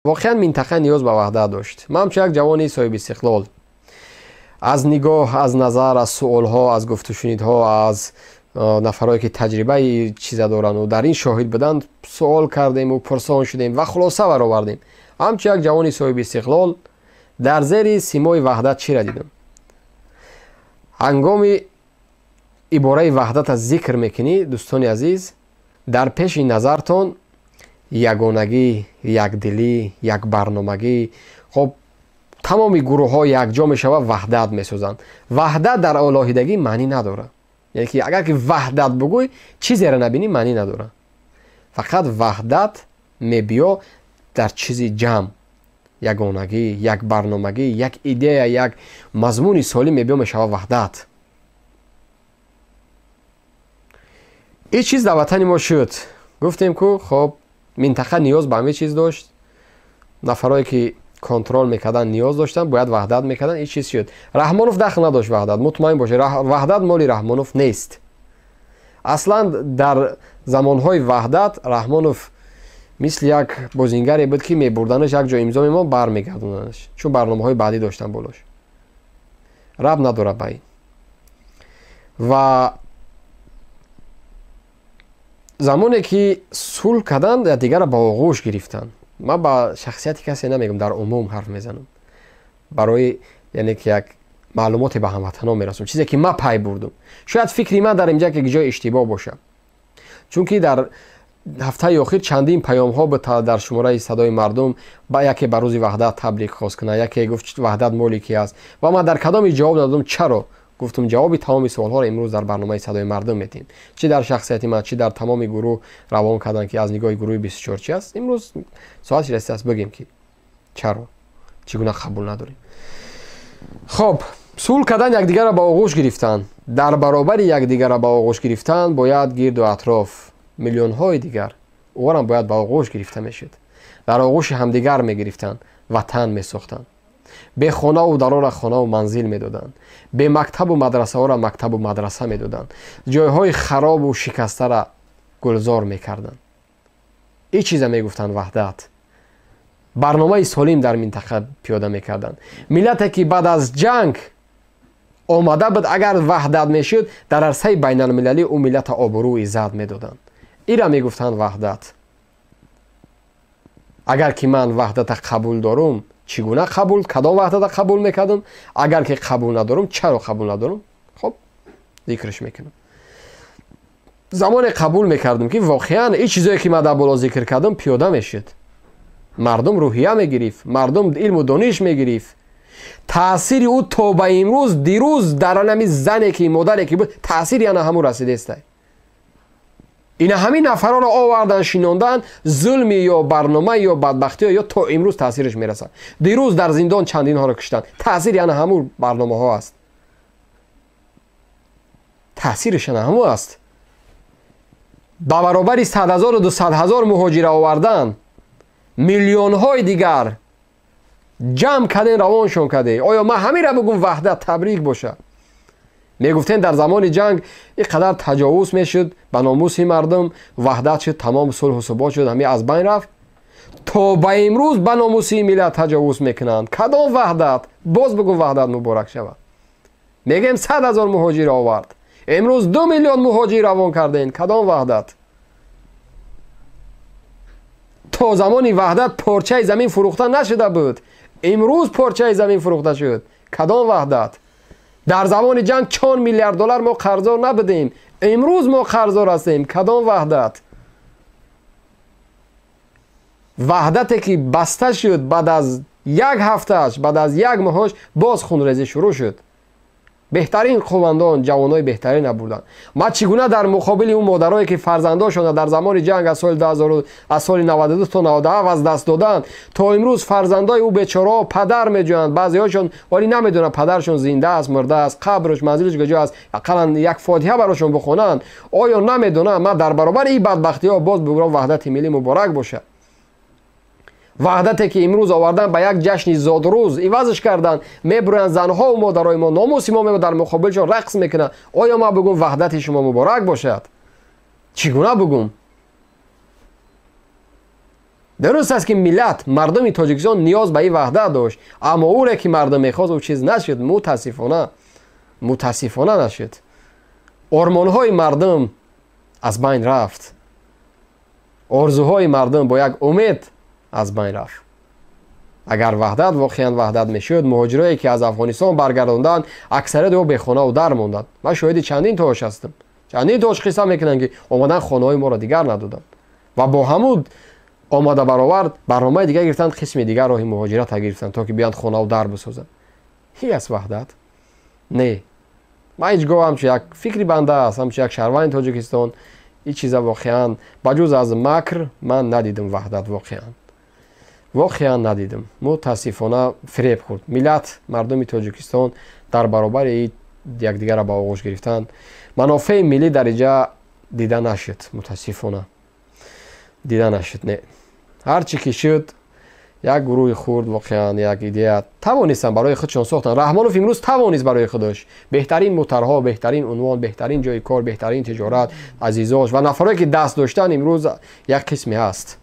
Воқеан минтақа ниёз ба ваҳдат дошт. Ман ҳамчун як ҷавони соҳиби истиқлол аз нигоҳ, аз назар, аз суолҳо, аз гуфтушунидҳо, аз нафарое ки таҷрибаи чиза доранд дар ин шоҳид буданд, суол кардему пурсон шудем ва хулоса баровардем. Ҳамчун як ҷавони соҳиби истиқлол дар зери симои ваҳдат чиро дидам? Ҳангоми ибораи ваҳдата зикр мекунӣ, дӯстони азиз, дар пеши назартон ягонагӣ, якдилӣ, якбарномагӣ, хоб тамоми гурӯҳҳо якҷо мешавад, ваҳдат месозанд. Ваҳдат дар алоҳидагӣ маънӣ надорад. Яъне ки агар ки ваҳдат бугӯй, чизеро набинӣ, маънӣ надорад. Фақат ваҳдат мебиё дар чизи ҷамъ, ягонагӣ, як барномагӣ, як идея, як мазмуни солим мебиё мешавад ваҳдат. Ин чиз дар ватани мо шуд. Гуфтем ку хоб минтақа ниёз ба ҳамин чиз дошт. Нафарое ки контрол мекарданд ниёз доштанд, бояд ваҳдат мекарданд, ин чиз шуд. Раҳмонов дахл надошт ваҳдат, мутмаин бошед, ваҳдат моли Раҳмонов нест. Аслан дар замонҳои ваҳдат Раҳмонов мисли як бозингаре буд, ки мебурданаш як ҷо имзо мемонд, бармегардонданаш, чун барномаҳои баъдӣ доштанд болош. Раб надорад ба ин. Ва замоне ки сулҳ карданд, якдигарро ба оғӯш гирифтанд. Ман ба шахсияти касе намегӯям, дар умум ҳарф мезанам, барои яъне ки як маълумоте ба ҳамватанон мерасонам, чизе ки ман пай бурдум. Шояд фикри ман дар инҷа ки ҷои иштибоҳ бошад, чунки дар ҳафтаи охир чандин паёмҳо дар шумораи садои мардум, ба яке ба рӯзи ваҳдат таблиғ хост кунад, яке гуфт ваҳдат моли ки аст, ва ман дар кадоми ҷавоб надодам. Чаро? Гуфтум ҷавоби тамоми суолҳоро имрӯз дар барномаи садои мардум медиҳем. Чӣ дар шахсияти ман, чӣ дар тамоми гурӯҳ равон карданд, ки аз нигоҳи гурӯҳи 24 чи аст. Имрӯз соати расидааст бигем, ки чаро, чӣ гуна қабул надорем. Хоб, сулҳ кардан, якдигарро ба оғӯш гирифтан. Дар баробари якдигарро ба оғӯш гирифтан бояд гирду атроф миллионҳои дигар ӯрам бояд ба оғӯш гирифта мешуд. Дар оғӯши ҳамдигар мегирифтанд, ватан месохтанд. Бехонаву дарора хонаву манзил медоданд, бемактабу мадрасаҳоро мактабу мадраса медоданд, ҷойҳои харобу шикастара гулзор мекарданд. Ин чиза мегуфтанд ваҳдат. Барномаи солим дар минтақа пиёда мекарданд. Миллате ки баъд аз ҷанг омада буд, агар ваҳдат мешуд, дар арсаи байналмилалӣ ӯ миллата обрӯ иззат медоданд. Инра мегуфтанд ваҳдат. Агар ки ман ваҳдата қабул дорум, чӣ гуна қабул, кадом ваҳдата қабул мекардам? Агар ки қабул надорум, чаро қабул надорум? Хоб, зикраш мекунам. Замоне қабул мекардам, ки воқеан ин чизое ки ман дар боло зикр кардам пиёда мешуд. Мардум рӯҳия мегирифт, мардум илму дониш мегирифт. Таъсири ӯ то ба имрӯз, дирӯз дар анами зане ки модаре ки буд, таъсири ана ҳамун расидестай. Ина ҳамин нафарҳоро овардан, шинондан, зулми ё барнома ё бадбахтиё ё то имрӯз таъсираш мерасад. Дирӯз дар зиндон чандинҳоро куштанд, таъсири ана ҳамун барномаҳо аст, таъсираш ана ҳамун аст. Ба баробари 100 000 200 000 муҳоҷира овардан, миллионҳои дигар ҷамъ карден, равоншон карде. Оё ман ҳаминра бугум ваҳдат табрик бошад? Мегуфтем дар замони ҷанг ин қадар таҷовуз мешуд ба номуси мардум, ваҳдат шуд, тамом сулҳу субот шуд, ҳамин аз байн рафт. То ба имрӯз ба номуси миллат таҷовуз мекунанд. Кадом ваҳдат? Боз бугум ваҳдат муборак шавад. Мегӯем 100 000 муҳоҷир овард, имрӯз 2 миллион муҳоҷир равон кардем. Кадом ваҳдат? То замони ваҳдат порчаи замин фурӯхта нашуда буд, имрӯз порчаи замин фурӯхта шуд. Кадом ваҳдат? Дар замони ҷанг 4 миллиард доллар мо қарздор набудем, имрӯз мо қарздор ҳастем. Кадом ваҳдат? Ваҳдате ки баста шуд, баъд аз як ҳафтааш, баъд аз як моҳош боз хунрезӣ шурӯъ шуд. Беҳтарин қувандон, ҷавонои беҳтарин набурданд. Ман чӣ гуна дар муқобили ӯ модарое ки фарзандошонро дар замони ҷанг аз соли 2000, аз соли 92 то 97 аз даст доданд, то имрӯз фарзандои ӯ бечораҳо падар меҷӯянд. Баъзеҳошон вале намедонанд падаршон зинда аст, мурда аст, қабрш, манзилаш куҷо аст, ақаллан як фотиҳа барошон бихонанд. Оё намедонанд? Ман дар баробари ин бадбахтиҳо боз бигӯям ваҳдати миллӣ муборак бошад. Ваҳдате ки имрӯз овардан ба як ҷашни зодрӯз ивазш карданд, мебуранд занҳову модарои мо, номуси мо дар муқобилшон рақс мекунанд. Оё ман бигӯм ваҳдати шумо муборак бошад? Чӣ гуна бигӯм? Дуруст аст, ки миллат, мардуми Тоҷикистон ниёз ба ин ваҳдат дошт, аммо уре ки мардум мехост, ӯ чиз нашуд. Мутаассифона, мутаассифона нашуд. Ормонҳои мардум аз байн рафт, орзуҳои мардум бо як умед аз байн рафт. Агар ваҳдат воқеан ваҳдат мешуд, муҳоҷирое ки аз Афғонистон баргардонданд, аксарияти ё бехонаву дар монданд. Ман шоҳиди чандин тош ҳастам. Чандин тош қисса мекунанд, ки омадан, хонаҳои моро дигар надоданд ва бо ҳамун омада баровард барномаи дигар гирифтанд, қисми дигар роҳи муҳоҷирата гирифтанд, то ки биёнд, хонаву дар бисозанд. Ҳи аст ваҳдат? Не, ман ҳеҷ гоҳ, ҳамчун як фикри банда аст, ҳамчун як шаҳрванди Тоҷикистон, ин чиза воқеан ба ҷуз аз макр ман надидам. Ваҳдат воқеан, воқеан надидам. Мутаассифона, фиреб хӯрд миллат, мардуми Тоҷикистон. Дар баробари якдигарро ба оғӯш гирифтан, манофеи миллӣ дар инҷа дида нашуд. Мутаассифона, дида нашуд. Не, ҳар чӣ ки шуд, як гурӯҳи хурд воқеан як идея тавонистанд барои худшон сохтанд. Раҳмонов имрӯз тавонист барои худаш беҳтарин муттарҳо, беҳтарин унвон, беҳтарин ҷои кор, беҳтарин тиҷорат, азизош ва нафарое ки даст доштан, имрӯз як қисме ҳаст.